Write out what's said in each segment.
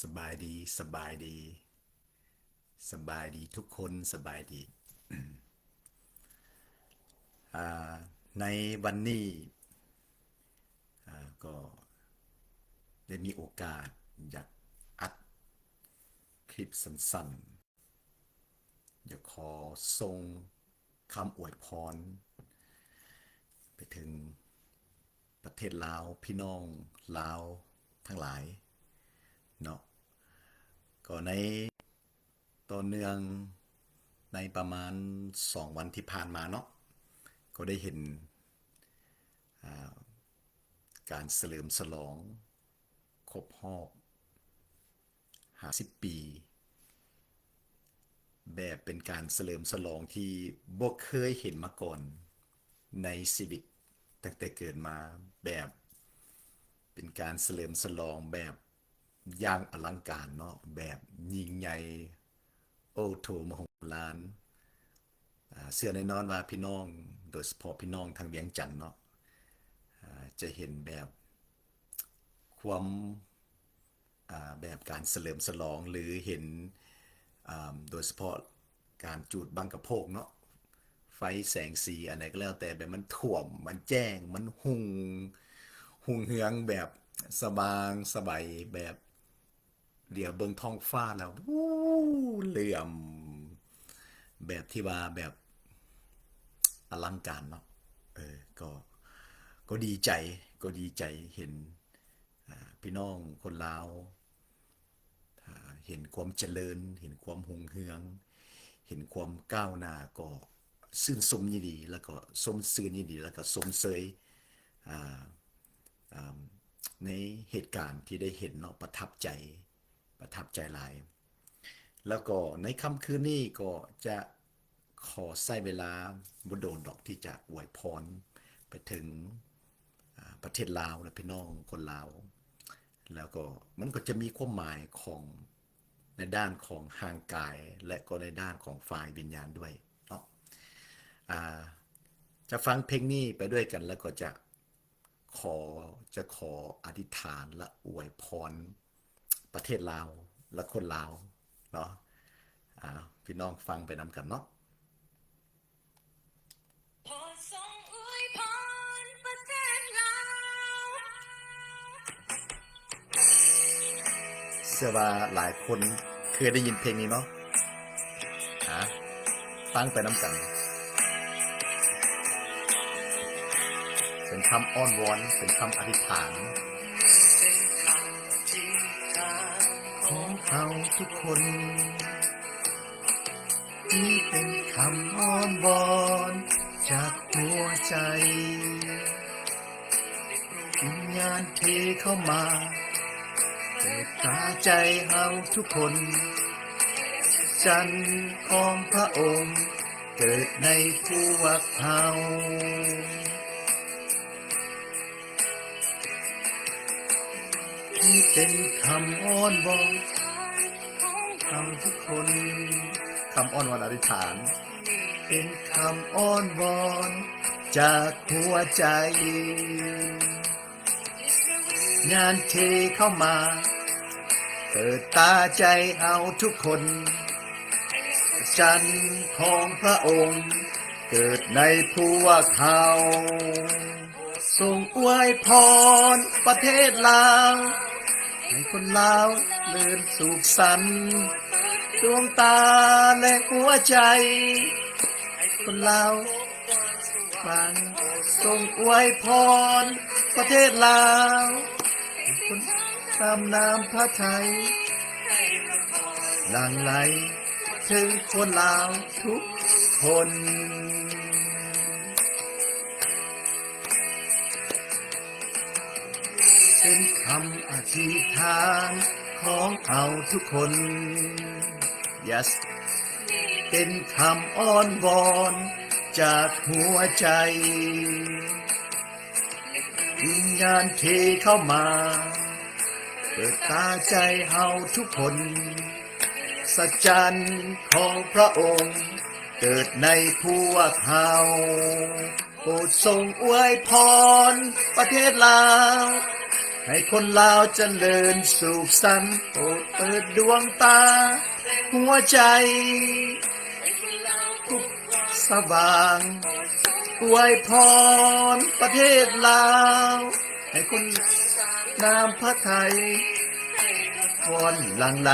ສະບາຍດີ, ສະບາຍດີ, ສະບາຍດີທຸກຄົນ, ສະບາຍດີ. ອາ, ໃນວັນນີ້, ອາ, ກໍໄດ້ມີໂອກາດຢາກອັດຄລິບສັ້ນໆ, ຢາກຂໍສົ່ງຄຳອວຍພອນໄປເຖິງ ປະເທດລາວ, ພີ່ນ້ອງລາວທັງຫຼາຍເນາະ. ກໍໃນຕໍ່ເນື່ອງໃນປະມານສອງວັນທີ່ຜ່ານມາເນາະ, ກໍໄດ້ເຫັນ, ອາ, ການສະເຫຼີມສະຫຼອງຄົບຮອບ ຫ້າສິບປີ ແບບເປັນການສະເຫຼີມສະຫຼອງທີ່ບໍ່ເຄີຍເຫັນມາກ່ອນໃນຊີວິດ ຕັ້ງແຕ່ເກີດມາ, ແບບເປັນການສະເຫຼີມສະຫຼອງແບບຢ່າງອະລັງການເນາະ, ແບບຍິ່ງໃຫຍ່ໂອ້ໂຖມະໂຫລານ. ອາ, ເຊື່ອແນ່ນອນວ່າພີ່ນ້ອງ, ໂດຍສະເພາະພີ່ນ້ອງທາງວຽງຈັນເນາະ, ອາ, ຈະເຫັນແບບຄວາມ ອາ, ແບບການສະເຫຼີມສະຫຼອງ ຫຼື ເຫັນ, ອາ, ໂດຍສະເພາະການຈູດບັ້ງກະໂພງເນາະ, ໄຟແສງສີອັນໃດກໍແລ້ວແຕ່, ແບບມັນຖ້ວມ, ມັນແຈ້ງ, ມັນຮຸ່ງ, ຮຸ່ງເຮືອງແບບສະຫວ່າງສະໄຫວ, ແບບຫຼຽວເບິ່ງທ້ອງຟ້າແລ້ວ ວູ ເຫຼື້ອມ ແບບທີ່ວ່າແບບອະລັງການເນາະ. ເອີ ກໍ, ກໍດີໃຈ, ກໍດີໃຈເຫັນ ອາ, ພີ່ນ້ອງຄົນລາວ, ອາ, ເຫັນຄວາມຈະເລີນ, ເຫັນຄວາມຮຸ່ງເຮືອງ, ເຫັນຄວາມກ້າວໜ້າ, ກໍຊື່ນຊົມຍິນດີ ແລ້ວກໍຊົມຊື່ນຍິນດີ ແລ້ວກໍຊົມເຊີຍ, ອາ, ອາ, ໃນເຫດການທີ່ໄດ້ເຫັນເນາະ, ປະທັບໃຈ, ປະທັບໃຈຫຼາຍ. ແລ້ວກໍໃນຄ່ຳຄືນນີ້ກໍຈະຂໍໃຊ້ເວລາບໍ່ດົນດອກທີ່ຈະອວຍພອນໄປເຖິງ, ອາ, ປະເທດລາວ ແລະ ພີ່ນ້ອງຄົນລາວ. ແລ້ວກໍມັນກໍຈະມີຄວາມໝາຍຂອງໃນດ້ານຂອງຮ່າງກາຍ ແລະ ກໍໃນດ້ານຂອງຝ່າຍວິນຍານດ້ວຍເນາະ. ອາ, ຈະຟັງເພງນີ້ໄປດ້ວຍກັນ ແລ້ວກໍຈະ ຂໍ, ຈະຂໍອະທິຖານ ແລະ ອວຍພອນປະເທດລາວ ແລະ ຄົນລາວເນາະ. ອາ, ພີ່ນ້ອງຟັງໄປນຳກັນເນາະ. ຂໍສົ່ງອວຍພອນປະເທດລາວ. ເຊື່ອວ່າຫຼາຍຄົນເຄີຍໄດ້ຍິນເພງນີ້ເນາະ. ອາ, ຟັງໄປນຳກັນ. ເປັນຄຳອ້ອນວອນ, ເປັນຄຳອະທິຖານຂອງເຮົາທຸກຄົນ. ນີ້ເປັນຄຳອ້ອນວອນຈາກຫົວໃຈ. ວິນຍານເທເຂົ້າມາ ເປີດຕາໃຈເຮົາທຸກຄົນ. ຈັນຂອງພະອົງເກີດໃນພວກເຮົາ. ນີ້ເປັນຄຳອ້ອນວອນຂອງເຮົາທຸກຄົນ. ຄຳອ້ອນວອນອະທິຖານ. ເປັນຄຳອ້ອນວອນຈາກຫົວໃຈ. ຍານເທເຂົ້າມາ ເປີດຕາໃຈເຮົາທຸກຄົນ. ຈັນຂອງພະອົງເກີດໃນພວກເຮົາ. ຊົງອວຍພອນປະເທດລາວ ໃຫ້ຄົນລາວເລີນສຸກສັນ ດວງຕາ ແລະ ຫົວໃຈ ໃຫ້ຄົນລາວຟັງ. ຊົງອວຍພອນປະເທດລາວ ໃຫ້ຄົນງາມນ້ຳພະໄທ ຫຼັ່ງໄຫຼເຖິງຄົນລາວທຸກຄົນ. ເປັນຄຳອະທິຖານຂອງເຮົາທຸກຄົນ. Yes. ເປັນຄຳອ້ອນວອນຈາກຫົວໃຈ. ວິນຍານເທເຂົ້າມາ ເປີດຕາໃຈເຮົາທຸກຄົນ. ສັດຈັນຂອງພະອົງເກີດໃນພວກເຮົາ. ໂປດຊົງອວຍພອນປະເທດລາວ ໃຫ້ຄົນລາວຈະເລີນສຸກສັນ ໂປດເປີດດວງຕາ ຫົວໃຈ ສະຫວ່າງ ອວຍພອນປະເທດລາວ ໃຫ້ຄົນ ນ້ຳພະໄທ ພອນຫຼັ່ງໄຫຼ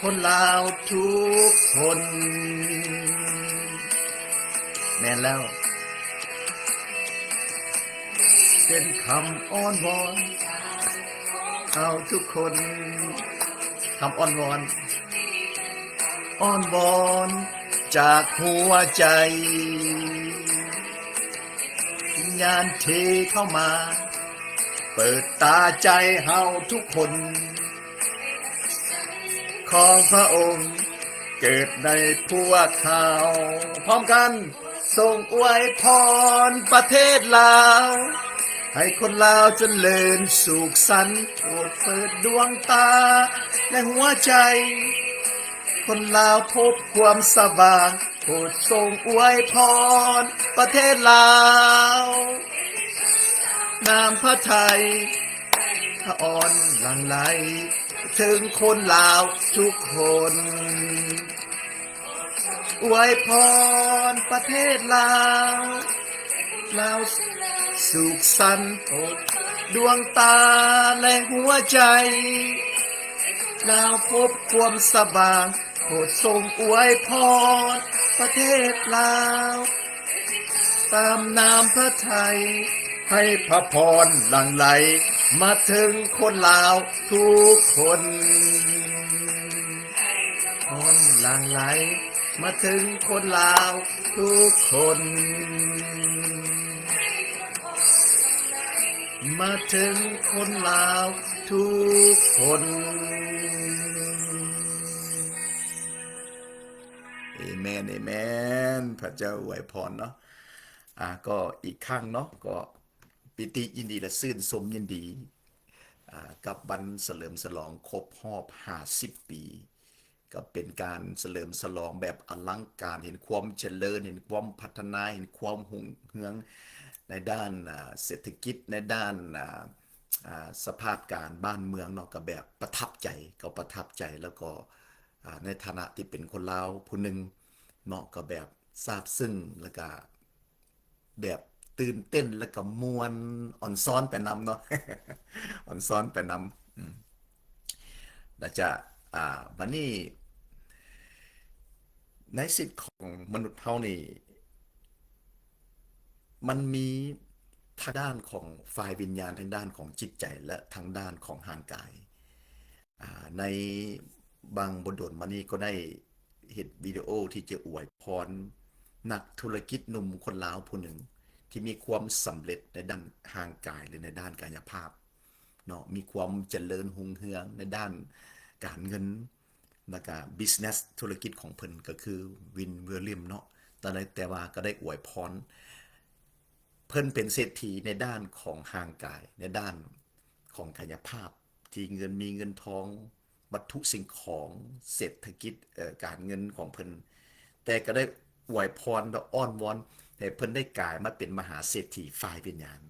ຄົນລາວທຸກຄົນ. ແມ່ນແລ້ວ ເປັນຄຳອ້ອນວອນ ເອົາທຸກຄົນ ຄຳອ້ອນວອນ ອ້ອນວອນຈາກຫົວໃຈ ວິນຍານເທເຂົ້າມາ ເປີດຕາໃຈເຮົາທຸກຄົນ ຂອງພະອົງເກີດໃນພວກເຮົາ. ພ້ອມກັນ ຊົງອວຍພອນປະເທດລາວ ໃຫ້ຄົນລາວຈະເລີນສຸກສັນ ໂປດເປີດດວງຕາ ແລະ ຫົວໃຈ ຄົນລາວພົບຄວາມສະຫວ່າງ ໂປດຊົງອວຍພອນປະເທດລາວ ນ້ຳພະໄທ ພະອອນຫຼັ່ງໄຫຼ ເຖິງຄົນລາວທຸກຄົນ ອວຍພອນປະເທດລາວ ລາວສຸກສັນ ໂປດດວງຕາ ແລະ ຫົວໃຈ ລາວພົບຄວາມສະຫວ່າງ ໂປດຊົງອວຍພອນປະເທດລາວ ຕາມນ້ຳພະໄທ ໃຫ້ພະພອນຫຼັ່ງໄຫຼ ມາເຖິງຄົນລາວທຸກຄົນ ພອນຫຼັ່ງໄຫຼ ມາເຖິງຄົນລາວທຸກຄົນ ມາເຖິງຄົນລາວທຸກຄົນ. ເອແມນ ເອແມນ ພະເຈົ້າອວຍພອນເນາະ. ອາ ກໍອີກຄັ້ງເນາະ ກໍປີຕິຍິນດີ ແລະ ຊື່ນຊົມຍິນດີ ອາ ກັບວັນສະເຫຼີມສະຫຼອງຄົບຮອບຫ້າສິບປີ ກໍເປັນການສະເຫຼີມສະຫຼອງແບບອະລັງການ ເຫັນຄວາມຈະເລີນ ເຫັນຄວາມພັດທະນາ ເຫັນຄວາມຮຸ່ງເຮືອງໃນດ້ານ ອາ ເສດຖະກິດ ໃນດ້ານ ອາ ອາ ສະພາບການບ້ານເມືອງເນາະ ກໍແບບປະທັບໃຈ ກໍປະທັບໃຈ ແລ້ວກໍ ອາ ໃນຖານະທີ່ເປັນຄົນລາວຜູ້ໜຶ່ງເນາະ ກໍແບບຊາບຊຶ້ງ ແລ້ວກໍ ແບບຕື່ນເຕັ້ນ ແລ້ວກໍມ່ວນ ອອນຊອນໄປນຳເນາະ ອອນຊອນໄປນຳ. ອືມ ແລ້ວຈະ ອ່າ ບາດນີ້ ໃນສິດຂອງມະນຸດເຮົານີ້ ມັນມີທາງດ້ານຂອງຝ່າຍວິນຍານ ທາງດ້ານຂອງຈິດໃຈ ແລະ ທາງດ້ານຂອງຮ່າງກາຍ. ອາ ໃນບາງບໍ່ດົນມານີ້ກໍໄດ້ເຮັດວິດີໂອທີ່ຈະອວຍພອນນັກທຸລະກິດໜຸ່ມຄົນລາວຜູ້ໜຶ່ງ ທີ່ມີຄວາມສຳເລັດໃນດ້ານຮ່າງກາຍ ຫຼື ໃນດ້ານກາຍະພາບເນາະ, ມີຄວາມຈະເລີນຮຸ່ງເຮືອງໃນດ້ານການເງິນ ແລ້ວກະ business ທຸລະກິດຂອງເພິ່ນກໍຄື Win William ເນາະ. ແຕ່ ແຕ່ວ່າກໍໄດ້ອວຍພອນ ເພິ່ນເປັນເສດຖີໃນດ້ານຂອງຮ່າງກາຍ ໃນດ້ານຂອງກາຍະພາບ ທີ່ເງິນ ມີເງິນທອງ ວັດຖຸສິ່ງຂອງ ເສດຖະກິດ ເອີ ການເງິນຂອງເພິ່ນ, ແຕ່ກໍໄດ້ອວຍພອນ ແລະ ອ້ອນວອນໃຫ້ເພິ່ນໄດ້ກາຍມາເປັນມະຫາເສດຖີຝ່າຍວິນຍານ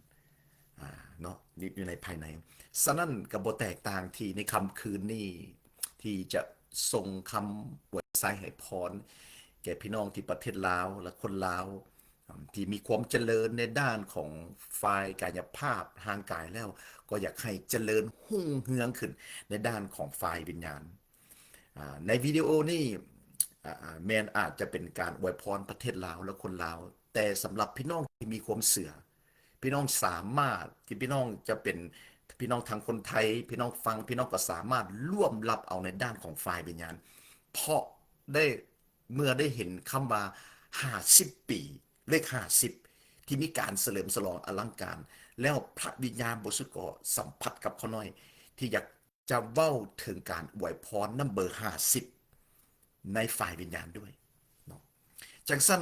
ອາ ເນາະ ຢູ່ໃນພາຍໃນ. ສະນັ້ນກໍບໍ່ແຕກຕ່າງທີ່ໃນຄ່ຳຄືນນີ້ ທີ່ຈະສົ່ງຄຳອວຍໄຊໃຫ້ພອນແກ່ພີ່ນ້ອງທີ່ປະເທດລາວ ແລະ ຄົນລາວ ທີ່ມີຄວາມຈະເລີນໃນດ້ານຂອງຝ່າຍກາຍະພາບຮ່າງກາຍແລ້ວ ກໍຢາກໃຫ້ຈະເລີນຮຸ່ງເຮືອງຂຶ້ນໃນດ້ານຂອງຝ່າຍວິນຍານ. ອາ ໃນວິດີໂອນີ້ ອາ ແມ່ນອາດຈະເປັນການອວຍພອນປະເທດລາວ ແລະ ຄົນລາວ, ແຕ່ສຳລັບພີ່ນ້ອງທີ່ມີຄວາມເຊື່ອ ພີ່ນ້ອງສາມາດ ທີ່ພີ່ນ້ອງຈະເປັນ ພີ່ນ້ອງທັງຄົນໄທ ພີ່ນ້ອງຝັ່ງ ພີ່ນ້ອງກໍສາມາດລວມຮັບເອົາໃນດ້ານຂອງຝ່າຍວິນຍານ ເພາະໄດ້ ເມື່ອໄດ້ເຫັນຄຳວ່າຫ້າສິບປີ ເລກຫ້າສິບ ທີ່ມີການສະເຫຼີມສະຫຼອງອະລັງການ ແລ້ວພະວິນຍານບໍລິສຸດກໍສຳຜັດກັບຂ້ານ້ອຍ ທີ່ຢາກຈະເວົ້າເຖິງການອວຍພອນນຳເບີຫ້າສິບໃນຝ່າຍວິນຍານດ້ວຍເນາະ. ຈັ່ງຊັ້ນ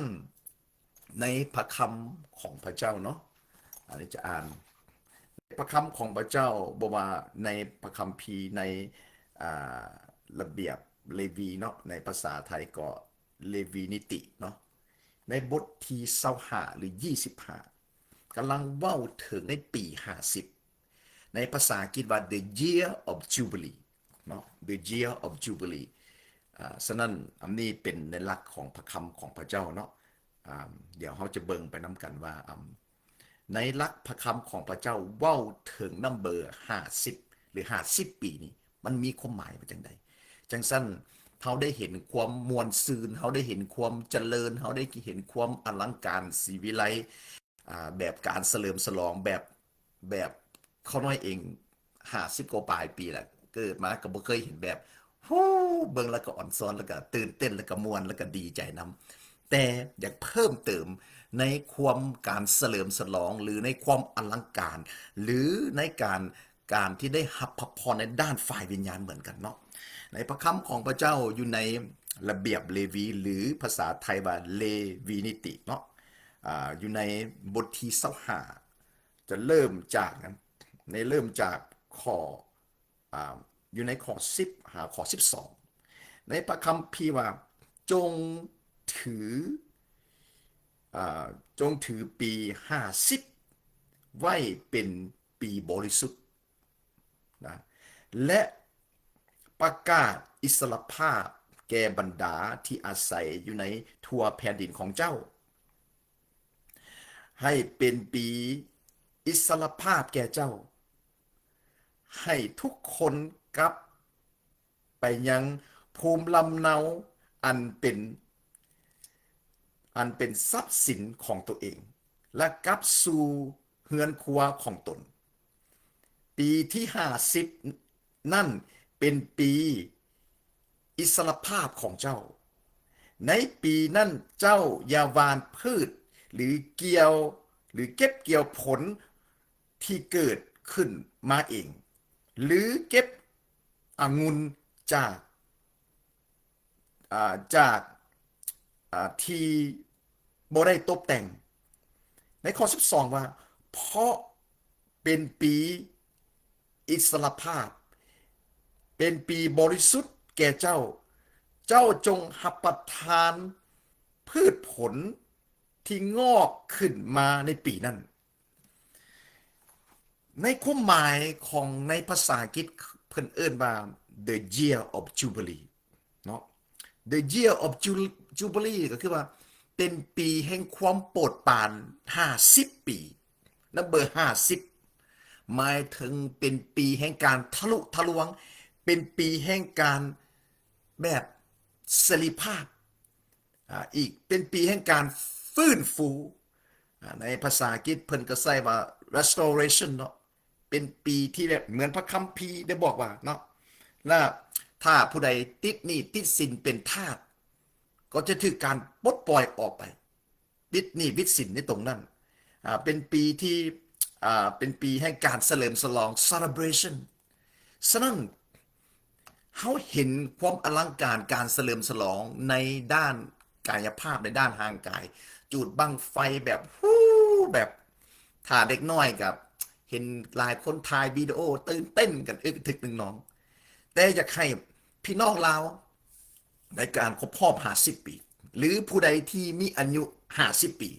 ໃນພະຄຳຂອງພະເຈົ້າເນາະ ອັນນີ້ຈະອ່ານ ພະຄຳຂອງພະເຈົ້າ ບໍ່ວ່າໃນພະຄຳພີ ໃນ ອ່າ ລະບຽບເລວີເນາະ ໃນພາສາໄທກໍເລວີນິຕິເນາະ ໃນບົດທີຊາວຫ້າ ຫຼື ຊາວຫ້າ ກຳລັງເວົ້າເຖິງໃນປີຫ້າສິບ ໃນພາສາອັງກິດວ່າ the year of jubilee ເນາະ the year of jubilee ອາ ສະນັ້ນ ອັນນີ້ເປັນໃນຫຼັກຂອງພະຄຳຂອງພະເຈົ້າເນາະ ອາ ດຽວເຮົາຈະເບິ່ງໄປນຳກັນວ່າ ອາ ໃນຫຼັກພະຄຳຂອງພະເຈົ້າເວົ້າເຖິງນຳເບີຫ້າສິບ ຫຼື ຫ້າສິບປີນີ້ ມັນມີຄວາມໝາຍວ່າຈັ່ງໃດ? ຈັ່ງຊັ້ນ ເຮົາໄດ້ເຫັນຄວາມມ່ວນຊື່ນ, ເຮົາໄດ້ເຫັນຄວາມຈະເລີນ, ເຮົາໄດ້ເຫັນຄວາມອະລັງການສີວິໄລ ອາ ແບບການສະເຫຼີມສະຫຼອງ ແບບ ແບບຂ້ານ້ອຍເອງ ຫ້າສິບກວ່າປາຍປີແລ້ວ ເກີດມາກໍບໍ່ເຄີຍເຫັນແບບ ໂຫ ເບິ່ງແລ້ວກໍອ່ອນຊອນ ແລ້ວກໍຕື່ນເຕັ້ນ ແລ້ວກໍມ່ວນ ແລ້ວກໍດີໃຈນຳ. ແຕ່ຢາກເພີ່ມເຕີມໃນຄວາມການສະເຫຼີມສະຫຼອງ ຫຼື ໃນຄວາມອະລັງການ ຫຼື ໃນການ ການທີ່ໄດ້ຮັບພະພອນໃນດ້ານຝ່າຍວິນຍານເໝືອນກັນເນາະ. ໃນພະຄຳຂອງພະເຈົ້າຢູ່ໃນລະບຽບເລວີ ຫຼື ພາສາໄທວ່າເລວີນິຕິເນາະ ອາ ຢູ່ໃນບົດທີຊາວຫ້າ ຈະເລີ່ມຈາກ ໃນເລີ່ມຈາກຂໍ້ ອາ ຢູ່ໃນຂໍ້ສິບຫາຂໍ້ສິບສອງ ໃນພະຄຳພີວ່າ ຈົ່ງຖື ອາ ຈົ່ງຖືປີຫ້າສິບໄວ້ເປັນປີບໍລິສຸດນະ ແລະ ປະກາດອິດສະຫຼະພາບແກ່ບັນດາທີ່ອາໄສຢູ່ໃນທົ່ວແຜ່ນດິນຂອງເຈົ້າ ໃຫ້ເປັນປີອິດສະຫຼະພາບແກ່ເຈົ້າ, ໃຫ້ທຸກຄົນກັບໄປຍັງພູມລຳເນົາອັນເປັນ ອັນເປັນຊັບສິນຂອງຕົວເອງ ແລະ ກັບສູ່ເຮືອນຄົວຂອງຕົນ. ປີທີຫ້າສິບນັ້ນເປັນປີອິດສະຫຼະພາບຂອງເຈົ້າ. ໃນປີນັ້ນເຈົ້າຢ່າຫວ່ານພືດ ຫຼື ກ່ຽວ ຫຼື ເກັບກ່ຽວຜົນທີ່ເກີດຂຶ້ນມາເອງ ຫຼື ເກັບອະງຸ່ນຈາກ ອາ ຈາກ ອາ ທີ່ບໍ່ໄດ້ຕົບແຕ່ງ. ໃນຂໍ້ສິບສອງວ່າ ເພາະເປັນປີອິດສະຫຼະພາບ, ເປັນປີບໍລິສຸດແກ່ເຈົ້າ, ເຈົ້າຈົ່ງຮັບປະທານພືດຜົນທີ່ງອກຂຶ້ນມາໃນປີນັ້ນ. ໃນຄວາມໝາຍຂອງໃນພາສາອັງກິດ ເພິ່ນເອີ້ນວ່າ the year of jubilee ເນາະ the year of ju- jubilee ກໍຄືວ່າເປັນປີແຫ່ງຄວາມໂປດປານຫ້າສິບປີ ນຳເບີຫ້າສິບ ໝາຍເຖິງເປັນປີແຫ່ງການທະລຸທະລວງ ເປັນປີແຫ່ງການແບບເສລີພາບ ອາ ອີກເປັນປີແຫ່ງການຟື້ນຟູ ອາ ໃນພາສາອັງກິດເພິ່ນກໍໃຊ້ວ່າ restoration ເນາະ ເປັນປີທີ່ແບບເໝືອນພະຄຳພີໄດ້ບອກວ່າເນາະ ລະຖ້າຜູ້ໃດຕິດໜີ້ຕິດສິນເປັນທາດ ກໍຈະຖືກການປົດປ່ອຍອອກໄປ ປິດໜີ້ປິດສິນໃນຕົງນັ້ນ ອາ ເປັນປີທີ່ ອາ ເປັນປີແຫ່ງການສະເຫຼີມສະຫຼອງ celebration. ສະນັ້ນ ເຮົາເຫັນຄວາມອະລັງການການສະເຫຼີມສະຫຼອງໃນດ້ານກາຍະພາບ ໃນດ້ານຮ່າງກາຍ ຈູດບັ້ງໄຟແບບ ຫູ ແບບ ຖ້າເດັກນ້ອຍກໍເຫັນຫຼາຍຄົນຖ່າຍວິດີໂອຕື່ນເຕັ້ນກັນ ອຶກອະທຶກໜຶ່ງໜອງ. ແຕ່ຢາກໃຫ້ພີ່ນ້ອງລາວ ໃນການຄົບຮອບຫ້າສິບປີ ຫຼື ຜູ້ໃດທີ່ມີອາຍຸຫ້າສິບປີ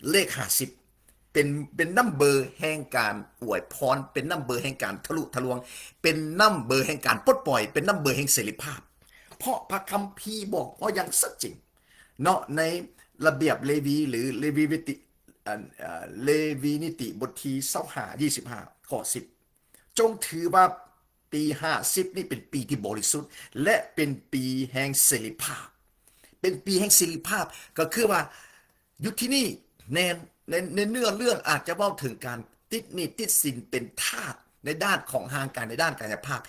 ເລກຫ້າສິບ ເປັນ ເປັນນຳເບີແຫ່ງການອວຍພອນ ເປັນນຳເບີແຫ່ງການທະລຸທະລວງ ເປັນນຳເບີແຫ່ງການປົດປ່ອຍ ເປັນນຳເບີແຫ່ງເສລີພາບ ເພາະພະຄຳພີບອກເວົ້າຢ່າງຊັດເຈນເນາະ ໃນລະບຽບເລວີ ຫຼື ເລວີນິຕິ ອັນ ເອີ ເລວີນິຕິ ບົດທີຊາວຫ້າ ຊາວຫ້າ ຂໍ້ສິບ ຈົ່ງຖືວ່າ ປີຫ້າສິບນີ້ເປັນປີທີ່ບໍລິສຸດ ແລະ ເປັນປີແຫ່ງເສລີພາບ ເປັນປີແຫ່ງເສລີພາບ ກໍຄືວ່າຢູ່ທີ່ນີ້ແມ່ນ ໃນ ໃນເນື້ອເລື່ອງອາດຈະເວົ້າເຖິງການຕິດໜີ້ຕິດສິນເປັນທາດໃນດ້ານຂອງຮ່າງກາຍ ໃນດ້ານກາຍະພາບ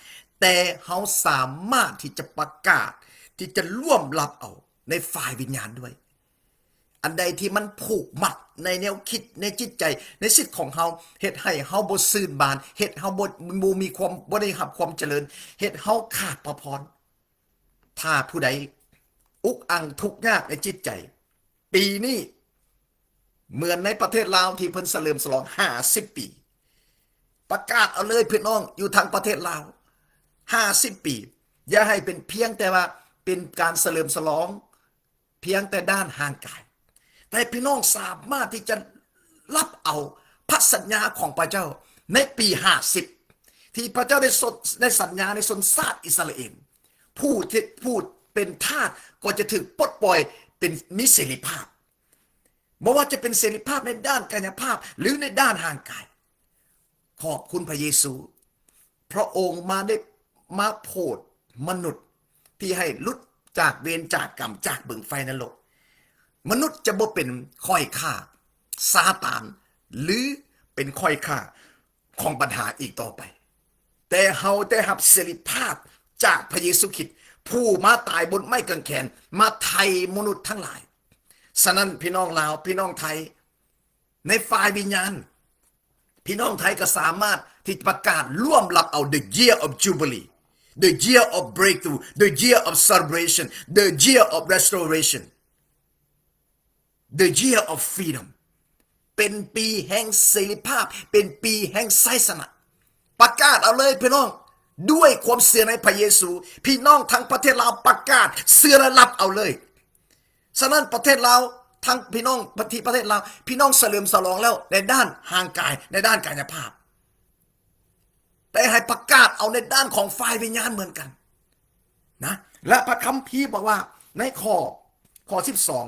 ແຕ່ເຮົາສາມາດທີ່ຈະປະກາດ ທີ່ຈະລວມຮັບເອົາໃນຝ່າຍວິນຍານດ້ວຍ. ອັນໃດທີ່ມັນຜູກມັດໃນແນວຄິດ ໃນຈິດໃຈ ໃນສິດຂອງເຮົາ ເຮັດໃຫ້ເຮົາບໍ່ຊື່ນບານ ເຮັດເຮົາບໍ່ ບໍ່ມີຄວາມ ບໍ່ໄດ້ຮັບຄວາມຈະເລີນ ເຮັດເຮົາຂາດພະພອນ. ຖ້າຜູ້ໃດອຸກອັ່ງທຸກຍາກໃນຈິດໃຈ ປີນີ້ເໝືອນໃນປະເທດລາວທີ່ເພິ່ນສະເຫຼີມສະຫຼອງຫ້າສິບປີ ປະກາດເອົາເລີຍພີ່ນ້ອງ ຢູ່ທາງປະເທດລາວ ຫ້າສິບປີ ຢ່າໃຫ້ເປັນພຽງແຕ່ວ່າເປັນການສະເຫຼີມສະຫຼອງ ພຽງແຕ່ດ້ານຮ່າງກາຍ ແຕ່ພີ່ນ້ອງສາມາດທີ່ຈະຮັບເອົາພະສັນຍາຂອງພະເຈົ້າ ໃນປີຫ້າສິບ ທີ່ພະເຈົ້າໄດ້ສົນ ໄດ້ສັນຍາໃນຊົນຊາດອິດສະຣາເອນ ຜູ້ທີ່ ຜູ້ເປັນທາດກໍຈະຖືກປົດປ່ອຍ ເປັນ ມີເສລີພາບ, ບໍ່ວ່າຈະເປັນເສລີພາບໃນດ້ານກາຍະພາບ ຫຼື ໃນດ້ານຮ່າງກາຍ. ຂອບຄຸນພະເຢຊູ, ພະອົງມາໄດ້ ມາໂຜດມະນຸດທີ່ໃຫ້ຫຼຸດຈາກເວນຈາກກຳ ຈາກບຶງໄຟນະລົກ. ມະນຸດຈະບໍ່ເປັນຂ້ອຍຂ້າຊາຕານ ຫຼື ເປັນຂ້ອຍຂ້າຂອງບັນຫາອີກຕໍ່ໄປ, ແຕ່ເຮົາໄດ້ຮັບເສລີພາບຈາກພະເຢຊູຄຣິດ ຜູ້ມາຕາຍບົນໄມ້ກາງແຂນ ມາໄຖ່ມະນຸດທັງຫຼາຍ. ສະນັ້ນ ພີ່ນ້ອງລາວ ພີ່ນ້ອງໄທ ໃນຝ່າຍວິນຍານ ພີ່ນ້ອງໄທກໍສາມາດທີ່ຈະປະກາດລວມຮັບເອົາ the year of jubilee, the year of breakthrough, the year of celebration, the year of restoration, the year of freedom. ເປັນປີແຫ່ງເສລີພາບ, ເປັນປີແຫ່ງໄຊຊະນະ. ປະກາດເອົາເລີຍພີ່ນ້ອງ, ດ້ວຍຄວາມເຊື່ອໃນພະເຢຊູ. ພີ່ນ້ອງທັງປະເທດລາວປະກາດເຊື່ອ ແລະ ຮັບເອົາເລີຍ. ສະນັ້ນປະເທດລາວ ທັງພີ່ນ້ອງທີ່ປະເທດລາວ ພີ່ນ້ອງສະເຫຼີມສະຫຼອງແລ້ວໃນດ້ານຮ່າງກາຍ ໃນດ້ານກາຍະພາບ, ແຕ່ໃຫ້ປະກາດເອົາໃນດ້ານຂອງຝ່າຍວິນຍານເໝືອນກັນນະ. ແລະ ພະຄຳພີບອກວ່າໃນຂໍ້ ຂໍ້ສິບສອງ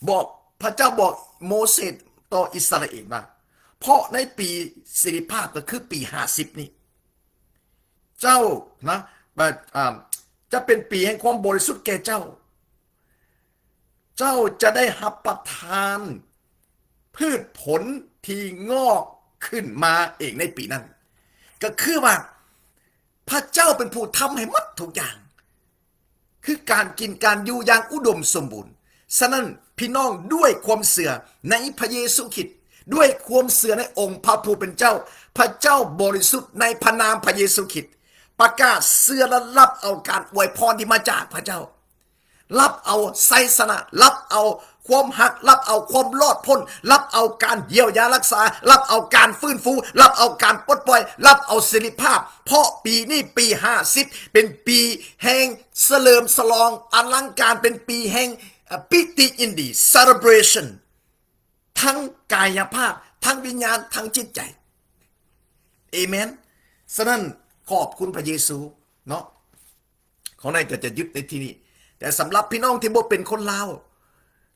ບອກ ພະເຈົ້າບອກໂມເສຕໍ່ອິດສະຣາເອນວ່າ ເພາະໃນປີເສລີພາບ ກໍຄືປີຫ້າສິບນີ້ ເຈົ້ານະ ອາ ຈະເປັນປີແຫ່ງຄວາມບໍລິສຸດແກ່ເຈົ້າ. ເຈົ້າຈະໄດ້ຮັບປະທານພືດຜົນທີ່ງອກຂຶ້ນມາເອງໃນປີນັ້ນ. ກໍຄືວ່າພະເຈົ້າເປັນຜູ້ທຳໃຫ້ໝົດທຸກຢ່າງ, ຄືການກິນການຢູ່ຢ່າງອຸດົມສົມບູນ. ສະນັ້ນ ພີ່ນ້ອງ ດ້ວຍຄວາມເຊື່ອໃນພະເຢຊູຄຣິດ, ດ້ວຍຄວາມເຊື່ອໃນອົງພະຜູ້ເປັນເຈົ້າ, ພະເຈົ້າບໍລິສຸດໃນພະນາມພະເຢຊູຄຣິດ, ປະກາດເຊື່ອ ແລະ ຮັບເອົາການອວຍພອນທີ່ມາຈາກພະເຈົ້າ. ຮັບເອົາໄຊຊະນະ, ຮັບເອົາຄວາມຮັກ, ຮັບເອົາຄວາມລອດພົ້ນ, ຮັບເອົາການຢຽວຢາຮັກສາ, ຮັບເອົາການຟື້ນຟູ, ຮັບເອົາການປົດປ່ອຍ, ຮັບເອົາເສລີພາບ, ເພາະປີນີ້ປີຫ້າສິບ ເປັນປີແຫ່ງສະເຫຼີມສະຫຼອງອະລັງການ, ເປັນປີແຫ່ງ ອາ ປິຕິຍິນດີ celebration ທັງກາຍະພາບ, ທັງວິນຍານ, ທັງຈິດໃຈ. ເອເມນ. ສະນັ້ນ ຂອບຄຸນພະເຢຊູເນາະ. ຂອງໃນກໍຈະຢຸດໃນທີ່ນີ້. ແຕ່ສຳລັບພີ່ນ້ອງທີ່ບໍ່ເປັນຄົນລາວ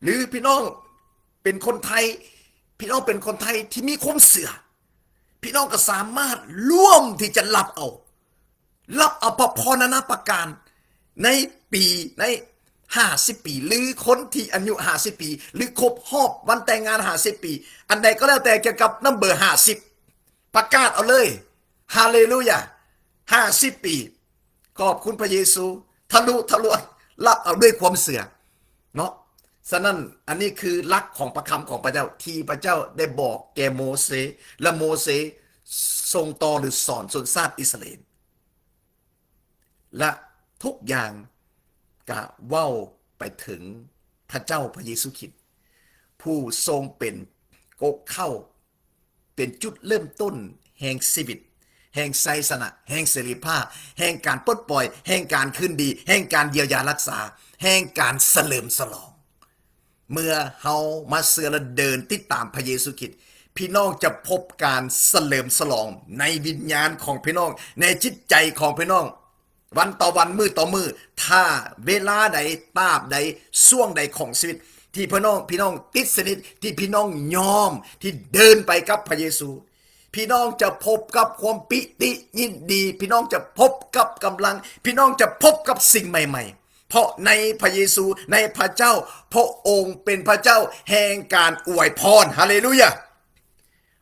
ຫຼື ພີ່ນ້ອງເປັນຄົນໄທ, ພີ່ນ້ອງເປັນຄົນໄທທີ່ມີຄວາມເຊື່ອ, ພີ່ນ້ອງກໍສາມາດຮ່ວມທີ່ຈະຮັບເອົາ, ຮັບເອົາພະພອນນານາປະການໃນປີ ໃນຫ້າສິບປີ ຫຼື ຄົນທີ່ອາຍຸຫ້າສິບປີ ຫຼື ຄົບຮອບວັນແຕ່ງງານຫ້າສິບປີ, ອັນໃດກໍແລ້ວແຕ່ກ່ຽວກັບນຳເບີຫ້າສິບ. ປະກາດເອົາເລີຍ. ຮາເລລູຢາ. ຫ້າສິບປີ. ຂອບຄຸນພະເຢຊູ. ທະລຸ ທະລວນ. ຮັບເອົາດ້ວຍຄວາມເຊື່ອເນາະ. ສະນັ້ນ ອັນນີ້ຄືຫຼັກຂອງພະຄຳຂອງພະເຈົ້າ ທີ່ພະເຈົ້າໄດ້ບອກແກ່ໂມເຊ ແລະ ໂມເຊສົ່ງຕໍ່ ຫຼື ສອນຊົນຊາດອິດສະຣາເອນ. ແລະ ທຸກຢ່າງກະເວົ້າໄປເຖິງພະເຈົ້າພະເຢຊູຄຣິດ ຜູ້ຊົງເປັນກົກເຄົ້າ ເປັນຈຸດເລີ່ມຕົ້ນແຫ່ງຊີວິດ, ແຫ່ງໄຊຊະນະ, ແຫ່ງເສລີພາບ, ແຫ່ງການປົດປ່ອຍ, ແຫ່ງການຄືນດີ, ແຫ່ງການຢຽວຢາຮັກສາ, ແຫ່ງການສະເຫຼີມສະຫຼອງ. ເມື່ອເຮົາມາເຊື່ອ ແລະ ເດີນຕິດຕາມພະເຢຊູຄຣິດ, ພີ່ນ້ອງຈະພົບການສະເຫຼີມສະຫຼອງໃນວິນຍານຂອງພີ່ນ້ອງ, ໃນຈິດໃຈຂອງພີ່ນ້ອງ. ວັນຕໍ່ວັນ, ມື້ຕໍ່ມື້, ຖ້າເວລາໃດ, ຕາບໃດ, ຊ່ວງໃດຂອງຊີວິດ ທີ່ພີ່ນ້ອງ, ພີ່ນ້ອງຕິດສະໜິດ, ທີ່ພີ່ນ້ອງຍອມ, ທີ່ເດີນໄປກັບພະເຢຊູ, ພີ່ນ້ອງຈະພົບກັບຄວາມປີຕິຍິນດີ, ພີ່ນ້ອງຈະພົບກັບກຳລັງ, ພີ່ນ້ອງຈະພົບກັບສິ່ງໃໝ່ໆ. ເພາະໃນພະເຢຊູ, ໃນພະເຈົ້າ, ພະອົງເປັນພະເຈົ້າແຫ່ງການອວຍພອນ. ຮາເລລູຢາ!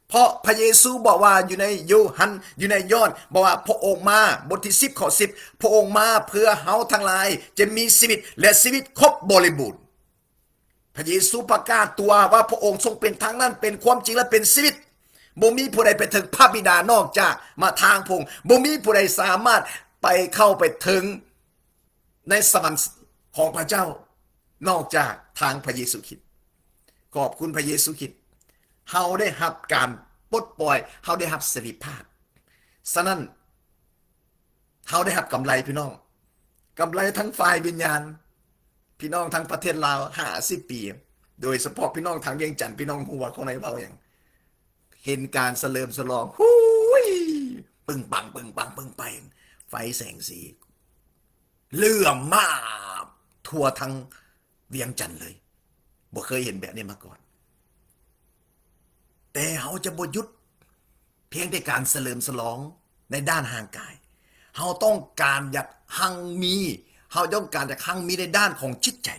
ເພາະພະເຢຊູບອກວ່າຢູ່ໃນໂຍຮັນ, ຢູ່ໃນຍອນ ບອກວ່າພະອົງມາ, ບົດທີສິບ ຂໍ້ສິບ, ພະອົງມາເພື່ອເຮົາທັງຫຼາຍຈະມີຊີວິດ ແລະ ຊີວິດຄົບບໍລິບູນ. ພະເຢຊູປະກາດຕົວວ່າພະອົງຊົງເປັນທາງນັ້ນ, ເປັນຄວາມຈິງ ແລະ ເປັນຊີວິດ. ບໍ່ມີຜູ້ໃດໄປເຖິງພະບິດານອກຈາກມາທາງພະອົງ. ບໍ່ມີຜູ້ໃດສາມາດໄປເຂົ້າໄປເຖິງ ໃນສະຫວັນຂອງພະເຈົ້າ ນອກຈາກທາງພະເຢຊູຄຣິດ. ຂອບຄຸນພະເຢຊູຄຣິດ. ເຮົາໄດ້ຮັບການປົດປ່ອຍ, ເຮົາໄດ້ຮັບເສລີພາບ. ສະນັ້ນ ເຮົາໄດ້ຮັບກຳໄລ, ພີ່ນ້ອງ, ກຳໄລທັງຝ່າຍວິນຍານ. ພີ່ນ້ອງທາງປະເທດລາວ ຫ້າສິບປີ, ໂດຍສະເພາະພີ່ນ້ອງທາງວຽງຈັນ, ພີ່ນ້ອງຮູ້ວ່າຂ້າງໃນເວົ້າຫຍັງ. ເຫັນການສະເຫຼີມສະຫຼອງ ຫູຍ ປຶ້ງປັງ ປຶ້ງປັງ ປຶ້ງແປງ ໄຟແສງສີເຫຼື້ອມມາທົ່ວທັງວຽງຈັນເລີຍ. ບໍ່ເຄີຍເຫັນແບບນີ້ມາກ່ອນ. ແຕ່ເຮົາຈະບໍ່ຢຸດພຽງແຕ່ການສະເຫຼີມສະຫຼອງໃນດ້ານຮ່າງກາຍ. ເຮົາຕ້ອງການຢາກຮັ່ງມີ, ເຮົາຕ້ອງການຢາກຮັ່ງມີໃນດ້ານຂອງຈິດໃຈ,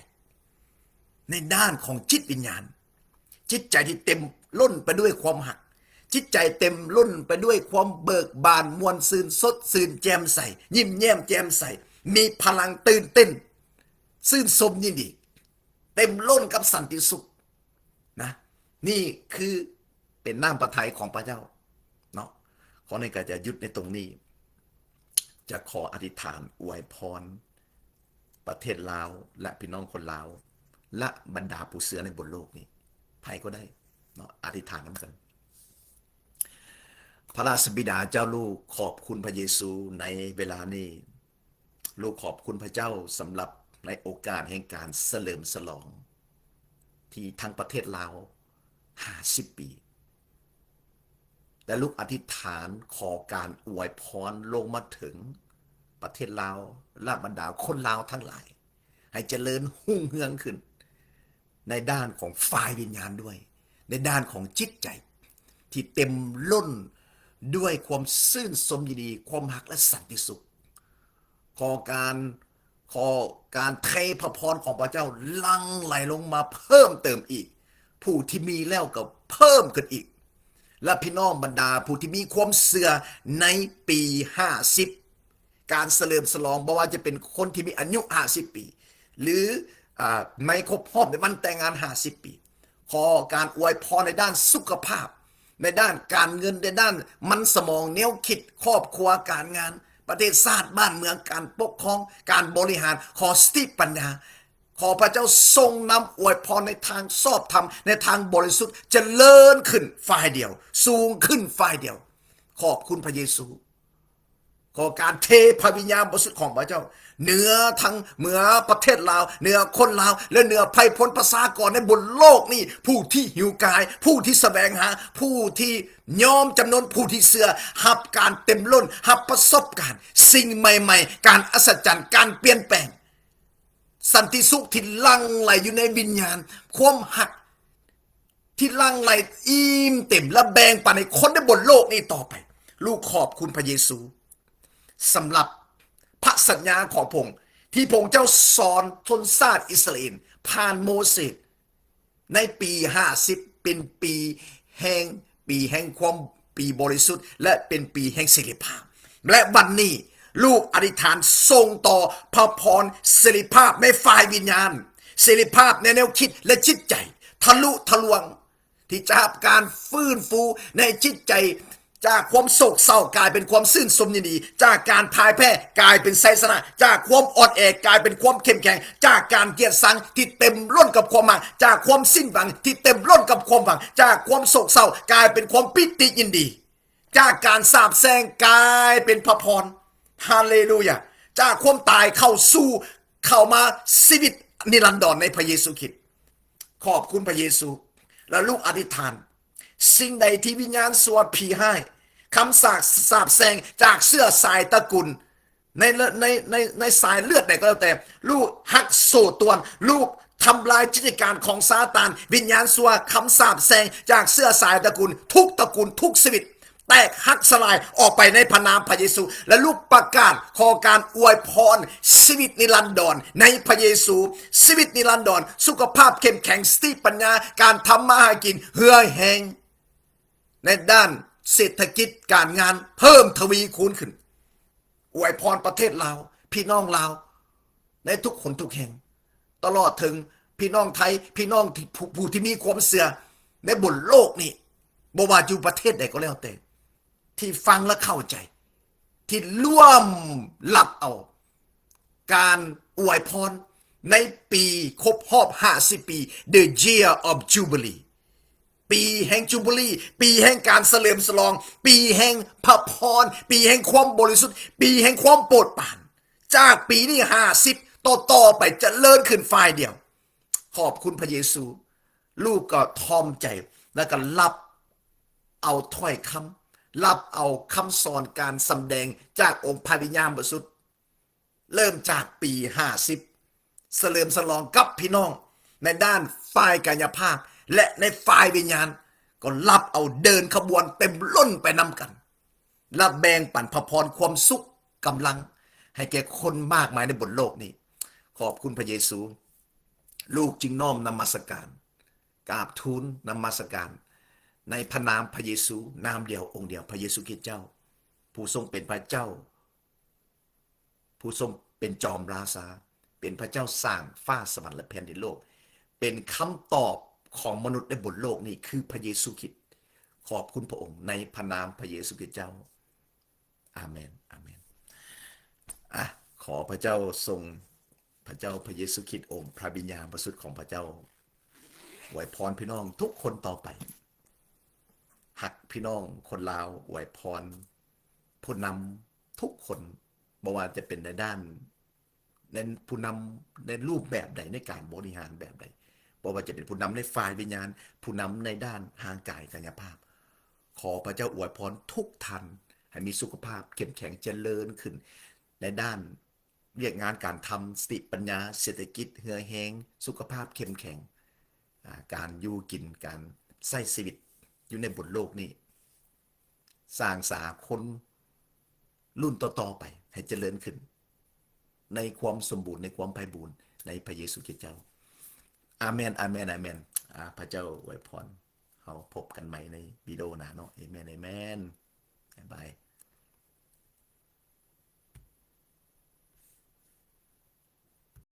ໃນດ້ານຂອງຈິດວິນຍານ. ຈິດໃຈທີ່ເຕັມລົ້ນໄປດ້ວຍຄວາມຮັກ, ຈິດໃຈເຕັມລົ້ນໄປດ້ວຍຄວາມເບີກບານ, ມ່ວນຊື່ນ, ສົດຊື່ນ, ແຈ່ມໃສ, ຍິ້ມແຍ້ມແຈ່ມໃສ, ມີພະລັງ, ຕື່ນເຕັ້ນ, ຊື່ນຊົມຍິນດີ, ເຕັມລົ້ນກັບສັນຕິສຸກນະ. ນີ້ຄືເປັນນ້ຳພະໄທຂອງພະເຈົ້າເນາະ. ຂໍໃຫ້ກະຈະຢຸດໃນຕົງນີ້, ຈະຂໍອະທິຖານອວຍພອນ ປະເທດລາວ ແລະ ພີ່ນ້ອງຄົນລາວ ແລະ ບັນດາຜູ້ເຊື່ອໃນບົນໂລກນີ້ ໃຜກໍໄດ້ເນາະ ອະທິຖານນຳກັນ. ພະລາຊະບິດາເຈົ້າ, ລູກຂອບຄຸນພະເຢຊູໃນເວລານີ້. ລູກຂອບຄຸນພະເຈົ້າສຳລັບໃນໂອກາດແຫ່ງການສະເຫຼີມສະຫຼອງ ທີ່ທັງປະເທດລາວຫ້າສິບປີ. ແລະ ລູກອະທິຖານຂໍການອວຍພອນລົງມາເຖິງປະເທດລາວ ແລະ ບັນດາຄົນລາວທັງຫຼາຍ ໃຫ້ຈະເລີນຮຸ່ງເຮືອງຂຶ້ນໃນດ້ານຂອງຝ່າຍວິນຍານດ້ວຍ, ໃນດ້ານຂອງຈິດໃຈທີ່ເຕັມລົ້ນດ້ວຍຄວາມຊື່ນຊົມຍິນດີ, ຄວາມຮັກ ແລະ ສັນຕິສຸກ. ຂໍການ ຂໍການເທພະພອນຂອງພະເຈົ້າຫຼັ່ງໄຫຼລົງມາເພີ່ມເຕີມອີກ, ຜູ້ທີ່ມີແລ້ວກໍເພີ່ມຂຶ້ນອີກ ແລະ ພີ່ນ້ອງບັນດາຜູ້ທີ່ມີຄວາມເຊື່ອໃນປີຫ້າສິບ ການສະເຫຼີມສະຫຼອງ, ບໍ່ວ່າຈະເປັນຄົນທີ່ມີອາຍຸຫ້າສິບປີ ຫຼື ອາ ໃນຄົບຮອບໃນວັນແຕ່ງງານຫ້າສິບປີ. ຂໍການອວຍພອນໃນດ້ານສຸຂະພາບ, ໃນດ້ານການເງິນ, ໃນດ້ານມັນສະໝອງ, ແນວຄິດ, ຄອບຄົວ, ການງານ, ປະເທດຊາດ, ບ້ານເມືອງ, ການປົກຄອງ, ການບໍລິຫານ, ຂໍສະຕິປັນຍາ. ຂໍພະເຈົ້າຊົງນຳອວຍພອນໃນທາງຊອບທຳ, ໃນທາງບໍລິສຸດ, ຈະເລີນຂຶ້ນຝ່າຍດຽວ, ສູງຂຶ້ນຝ່າຍດຽວ. ຂອບຄຸນພະເຢຊູ. ຂໍການເທພະວິນຍານບໍລິສຸດຂອງພະເຈົ້າ ເໜືອທັງ ເໜືອປະເທດລາວ, ເໜືອຄົນລາວ ແລະ ເໜືອໄພພົນປະຊາກອນໃນບົນໂລກນີ້, ຜູ້ທີ່ຫິວກາຍ, ຜູ້ທີ່ສະແຫວງຫາ, ຜູ້ທີ່ຍອມຈຳນົນ, ຜູ້ທີ່ເຊື່ອ, ຮັບການເຕັມລົ້ນ, ຮັບປະສົບການສິ່ງໃໝ່ໆ, ການອັດສະຈັນ, ການປ່ຽນແປງ, ສັນຕິສຸກທີ່ຫຼັ່ງໄຫຼຢູ່ໃນວິນຍານ, ຄວາມຮັກ ທີ່ຫຼັ່ງໄຫຼອີ່ມເຕັມ ແລະ ແບ່ງປັນໃຫ້ຄົນໃນບົນໂລກນີ້ຕໍ່ໄປ. ລູກຂອບຄຸນພະເຢຊູສຳລັບພະສັນຍາຂອງພະອົງ ທີ່ພະອົງເຈົ້າສອນຊົນຊາດອິດສະຣາເອນຜ່ານໂມເສສໃນປີຫ້າສິບ ເປັນປີແຫ່ງ ປີແຫ່ງຄວາມ ປີບໍລິສຸດ ແລະ ເປັນປີແຫ່ງເສລີພາບ. ແລະ ວັນນີ້ລູກອະທິຖານສົ່ງຕໍ່ພະພອນເສລີພາບໃນຝ່າຍວິນຍານ, ເສລີພາບໃນແນວຄິດ ແລະ ຈິດໃຈ ທະລຸທະລວງ ທີ່ຈະຮັບການຟື້ນຟູໃນຈິດໃຈ, ຈາກຄວາມໂສກເສົ້າກາຍເປັນຄວາມຊື່ນຊົມຍິນດີ, ຈາກການພ່າຍແພ້ກາຍເປັນໄຊຊະນະ, ຈາກຄວາມອ່ອນແອກາຍເປັນຄວາມເຂັ້ມແຂງ, ຈາກການກຽດຊັງທີ່ເຕັມລົ້ນກັບຄວາມຮັກ, ຈາກຄວາມສິ້ນຫວັງທີ່ເຕັມລົ້ນກັບຄວາມຫວັງ, ຈາກຄວາມໂສກເສົ້າກາຍເປັນຄວາມປີຕິຍິນດີ, ຈາກການສາບແຊ່ງກາຍເປັນພະພອນ. ຮາເລລູຢາ! ຈາກຄວາມຕາຍເຂົ້າສູ່ ເຂົ້າມາຊີວິດນິລັນດອນໃນພະເຢຊູຄຣິດ. ຂອບຄຸນພະເຢຊູ. ແລະ ລູກອະທິຖານ, ສິ່ງໃດທີ່ວິນຍານຊົ່ວ, ຜີຮ້າຍ, ຄຳສາບ ສາບແຊ່ງຈາກເຊື້ອສາຍຕະກຸນ ໃນ ໃນ ໃນ ໃນສາຍເລືອດໃດກໍແລ້ວແຕ່, ລູກຫັກໂສ້ຕວນ, ລູກທຳລາຍກິດຈະການຂອງຊາຕານ, ວິນຍານຊົ່ວ, ຄຳສາບແຊ່ງຈາກເຊື້ອສາຍຕະກຸນ, ທຸກຕະກຸນ, ທຸກຊີວິດ ແຕກຫັກສະຫຼາຍອອກໄປໃນພະນາມພະເຢຊູ ແລະ ລູກປະກາດຂໍການອວຍພອນຊີວິດນິລັນດອນໃນພະເຢຊູ, ຊີວິດນິລັນດອນ, ສຸຂະພາບເຂັ້ມແຂງ, ສະຕິປັນຍາ, ການທຳມາຫາກິນ, ເຫື່ອແຮງໃນດ້ານເສດຖະກິດ, ການງານເພີ່ມທະວີຄູນຂຶ້ນ. ອວຍພອນປະເທດລາວ, ພີ່ນ້ອງລາວໃນທຸກຄົນທຸກແຫ່ງ, ຕະຫຼອດເຖິງພີ່ນ້ອງໄທ, ພີ່ນ້ອງທີ່ ຜູ້ ຜູ້ທີ່ມີຄວາມເຊື່ອໃນບົນໂລກນີ້, ບໍ່ວ່າຢູ່ປະເທດໃດກໍແລ້ວແຕ່ ທີ່ຟັງແລະເຂົ້າໃຈ, ທີ່ຮ່ວມຮັບເອົາການອວຍພອນໃນປີຄົບຮອບຫ້າສິບປີ The Year of Jubilee. ປີແຫ່ງຈູບລີ, ປີແຫ່ງການສະເຫຼີມສະຫຼອງ, ປີແຫ່ງພະພອນ, ປີແຫ່ງຄວາມບໍລິສຸດ, ປີແຫ່ງຄວາມໂປດປານ. ຈາກປີນີ້ຫ້າສິບ ຕໍ່ໆໄປຈະເລີນຂຶ້ນຝ່າຍດຽວ. ຂອບຄຸນພະເຢຊູ. ລູກກໍຖ່ອມໃຈ ແລ້ວກໍຮັບ ເອົາຖ້ອຍຄຳ, ຮັບເອົາຄຳສອນການສຳແດງຈາກອົງພະວິນຍານບໍລິສຸດ ເລີ່ມຈາກປີຫ້າສິບ ສະເຫຼີມສະຫຼອງກັບພີ່ນ້ອງໃນດ້ານຝ່າຍກາຍະພາບ ແລະ ໃນຝ່າຍວິນຍານ ກໍຮັບເອົາເດີນຂະບວນເຕັມລົ້ນໄປນຳກັນ ແລະ ແບ່ງປັນພະພອນຄວາມສຸກກຳລັງໃຫ້ແກ່ຄົນມາກມາຍໃນບົນໂລກນີ້. ຂອບຄຸນພະເຢຊູ. ລູກຈຶ່ງນ້ອມນະມັດສະການ ກາບທູນນະມັດສະການ ໃນພະນາມພະເຢຊູ, ນາມດຽວ, ອົງດຽວ, ພະເຢຊູຄຣິດເຈົ້າ, ຜູ້ຊົງເປັນພະເຈົ້າ, ຜູ້ຊົງເປັນຈອມລາຊາ, ເປັນພະເຈົ້າສ້າງຟ້າສະຫວັນ ແລະ ແຜ່ນດິນໂລກ, ເປັນຄຳຕອບຂອງມະນຸດໃນບົນໂລກນີ້ ຄືພະເຢຊູຄຣິດ. ຂອບຄຸນພະອົງໃນພະນາມພະເຢຊູຄຣິດເຈົ້າ. ອາເມນ, ອາເມນ. ອະ, ຂໍພະເຈົ້າຊົງ, ພະເຈົ້າພະເຢຊູຄຣິດ, ອົງພະວິນຍານບໍລິສຸດຂອງພະເຈົ້າ ອວຍພອນພີ່ນ້ອງທຸກຄົນຕໍ່ໄປ. ຮັກພີ່ນ້ອງຄົນລາວ, ອວຍພອນຜູ້ນຳທຸກຄົນ, ບໍ່ວ່າຈະເປັນໃນດ້ານ ໃນຜູ້ນຳໃນຮູບແບບໃດ, ໃນການບໍລິຫານແບບໃດ, ບໍ່ວ່າຈະເປັນຜູ້ນຳໃນຝ່າຍວິນຍານ, ຜູ້ນຳໃນດ້ານຮ່າງກາຍກາຍະພາບ, ຂໍພະເຈົ້າອວຍພອນທຸກທ່ານໃຫ້ມີສຸຂະພາບເຂັ້ມແຂງ, ຈະເລີນຂຶ້ນໃນດ້ານວຽກງານການທຳ, ສະຕິປັນຍາ, ເສດຖະກິດ, ເຫື່ອແຮງ, ສຸຂະພາບເຂັ້ມແຂງ, ອາ, ການຢູ່ກິນ, ການໃຊ້ຊີວິດຢູ່ໃນບົນໂລກນີ້. ສ້າງສາຄົນລຸ້ນຕໍ່ໆໄປໃຫ້ຈະເລີນຂຶ້ນໃນຄວາມສົມບູນ, ໃນຄວາມໄພບູນ, ໃນພະເຢຊູຄຣິດເຈົ້າ. ອາເມນ, ອາເມນ, ອາເມນ. ອາ, ພະເຈົ້າອວຍພອນ. ເຮົາພົບກັນໃໝ່ໃນວິດີໂອໜ້າເນາະ. ເອເມນ, ເອເມນ. ບາຍບາຍ.